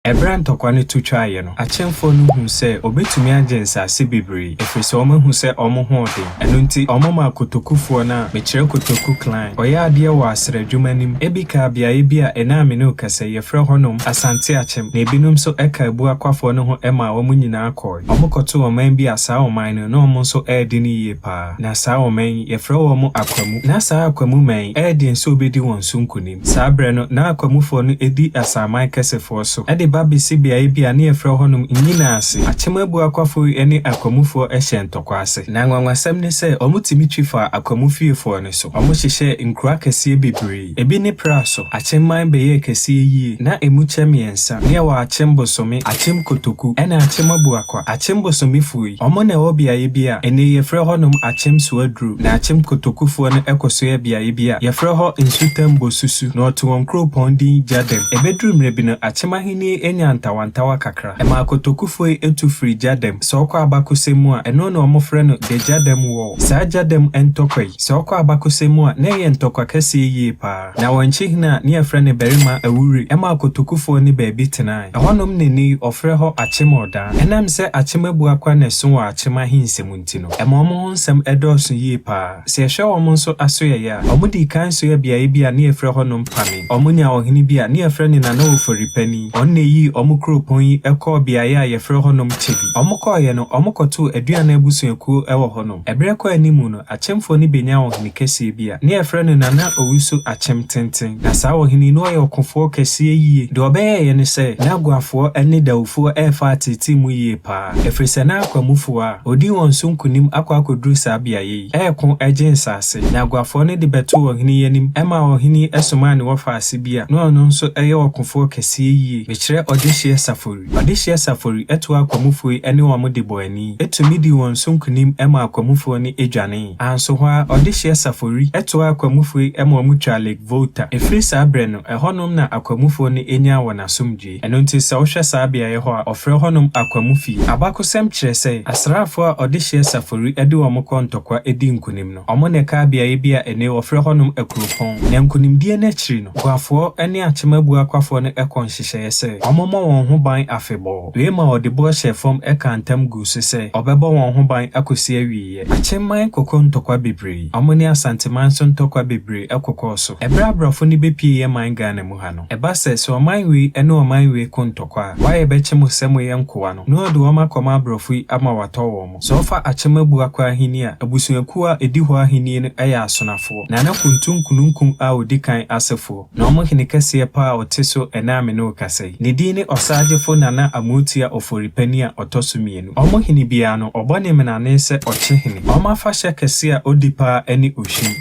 Ɛberɛ a ntɔkwa no to twaeɛ no, Akyemfoɔ no huu sɛ wɔbɛtumi agye nsase bebree, ɛfiri sɛ wɔahu sɛ wɔn ho ɔden. Ɛno nti, wɔmaa Kotokufoɔ no a, mekyerɛ Kotoku Clan, kɔyɛɛ adeɛ wɔ asrɛdwuma no mu. Ebi kaa beaeɛ bi a ɛnnɛ a me ne wo kasa yi, yɛfrɛ hɔnom Asante Akyem, na ebinom nso kaa Abuakwafoɔ no ho maa wɔn nyinaa kɔɔe. Wɔkɔtoo ɔman bi a saa ɔman no, na wɔn nso ɛredi no yie pa ara. Na saa ɔman yi, yɛfrɛ wɔn Akwamu. Na saa Akwamu man yi, ɛyɛ den sɛ wɔbɛdi wɔn so nkonim. Saa berɛ no, na Akwamufoɔ no di Asaman kɛsefoɔ so de ba bɛsi beaeɛ bi a na yɛfrɛ hɔnom Nnyina ase. Akyem Abuakwafoɔ yi ne Akwamufoɔ hyɛɛ ntɔkwa ase. Na anwanwasɛm ne sɛ, wɔtumi twi faa Akwamu fiefoɔ no so. Wɔhyehyɛɛ nkuro akɛseɛ bebree. Ebi ne Praso. Akyem man bɛyɛɛ kɛseɛ yie. Na ɛmu kyɛ mmiɛnsa. Na yɛwɔ Akyem Bosome, Akyem Kotoku, ɛna Akyem Abuakwa. Akyem Bosomefoɔ yi, wɔn na ɛwɔ beaeɛ bi a ɛnnɛ yi yɛfrɛ hɔnom Akyem Soaduru, na Akyem Kotokufoɔ no kɔsoɛ beaeɛ bi a yɛfrɛ hɔ Nsutam Bosusu, na wɔto wɔn kuropɔn din Gyadam. Ɛbɛduru mmerɛ bi no, Akyem ahennie nyaa ntawantawa kakra. Ɛmaa Kotokufoɔ yi tu firii Gyadam. Sɛ wokɔ abakɔsɛm mu a, ɛno na wɔfrɛ no The Gyadam War. Saa Gyadam ntɔkwa yi, sɛ wokɔ abakɔsɛm mu a, na ɛyɛ ntɔkwa kɛseɛ yie pa ara. Na wɔn kyehene a ne yɛfrɛ no Barima Awuri maa Kotokufoɔ no baabi tenae. Ɛhɔnom na nnɛ yi wɔfrɛ hɔ Akyem Ɔdaa. Ɛnam sɛ Akyem Abuakwa na ɛso wɔ Akyem ahensɛm nti no, ɛma wɔn ho nsɛm dɔɔso yie pa ara. Sɛ yɛhwɛ wɔn nso asoɛeɛ a, wɔdii kan soɛɛ beaeɛ bi a ne yɛfrɛ hɔnom Pame. Wɔnyaa ɔhene bi a ne yɛfrɛ no Nana Ofori Panin. Ɔno na ɛyii wɔn kuropɔn yi kɔɔ beaeɛ a yɛfrɛ hɔnom Kyebi. Wɔkɔeɛ no, wɔkɔtoo Aduana abusuakuo wɔ hɔnom. Ɛberɛ kɔɔ anim no, Akyemfoɔ no bɛnyaa ɔhene kɛseɛ bi a ne yɛfrɛ no Nana Owusu Akyem Tenten. Na saa ɔhene yi, na ɔyɛ ɔkofoɔ kɛseɛ yie. Deɛ ɔbɛyɛeɛ ne sɛ, na Aguafoɔ ne Dawufoɔ refa ateetee mu yie pa ara, ɛfiri sɛ na Akwamufoɔ a ɔdii wɔn so nkonim akɔ akɔduru saa beaeɛ yi reko gye nsase. Na Aguafoɔ no de bɛtoo ɔhene yi anim maa ɔhene yi somaa ne wɔfaase bi a na ɔno nso yɛ ɔkofoɔ kɛseɛ yie, mekyerɛ Ɔdehyeɛ Safori. Ɔdehyeɛ Safori toaa Akwamufoɔ yi ne wɔn de bɔɔ ani, tumi dii wɔn so nkonim maa Akwamufoɔ no dwanee. Anso hɔ ara, Ɔdehyeɛ Safori toaa Akwamufoɔ yi ma wɔtwaa Lake Volta. Ɛfiri saa berɛ no, ɛhɔnom na Akwamufoɔ no nyaa wɔn asomdwoeɛ. Ɛno nti, sɛ wohwɛ saa beaeɛ hɔ a, wɔfrɛ hɔnom Akwamu Fie. Abakɔsɛm kyerɛ sɛ, asraafoɔ a Ɔdehyeɛ Safori de wɔn kɔɔ ntɔkwa dii nkonim no, wɔn na ɛkaa beaeɛ bi a ɛnnɛ yi wɔfrɛ hɔnom Akuropɔn. Na nkonimdie no akyiri no, Guafoɔ ne Akyem Abuakwafoɔ no kɔɔ nhyehyɛeɛ sɛ wɔmmɔ wɔn ho ban afebɔɔ. Wei ma ɔde boɔ hyɛɛ fam kaa ntam guu so sɛ ɔbɛbɔ wɔn ho ban akɔsi awieeɛ. Akyemman kɔkɔ ntɔkwa bebree. Wɔn ne Asanteman nso ntɔkwa bebree kɔkɔɔ so. Ɛberɛ a aborɔfo no bɛpuee yɛn man Ghana mu ha no, ɛba sɛ, sɛ ɔman wei ne ɔman wei ko ntɔkwa a, wɔayɛ bɛkye mo sɛ moyɛ nkoa no, na wɔde wɔn akɔma aborɔfo yi ama wɔatɔ wɔn. Sɛ wɔfa Akyem Abuakwa ahenni a, abusuakuo a ɛdi hɔ ahennie no yɛ Asonafoɔ. Nana Kuntu Nkununkum a ɔdi kan asefoɔ, na wɔn hene kɛseɛ pa a ɔte so ɛnnɛ a me ne wo kasa yi. Ne din ne Ɔsaagyefo Nana Amoatia Ofori Panin a ɔtɔ so mmienu. Wɔn hene biara no, wɔbɔ ne mmenane sɛ Ɔkyehene. Wɔn afahyɛ kɛseɛ a ɔdi pa ara ne Ohwim.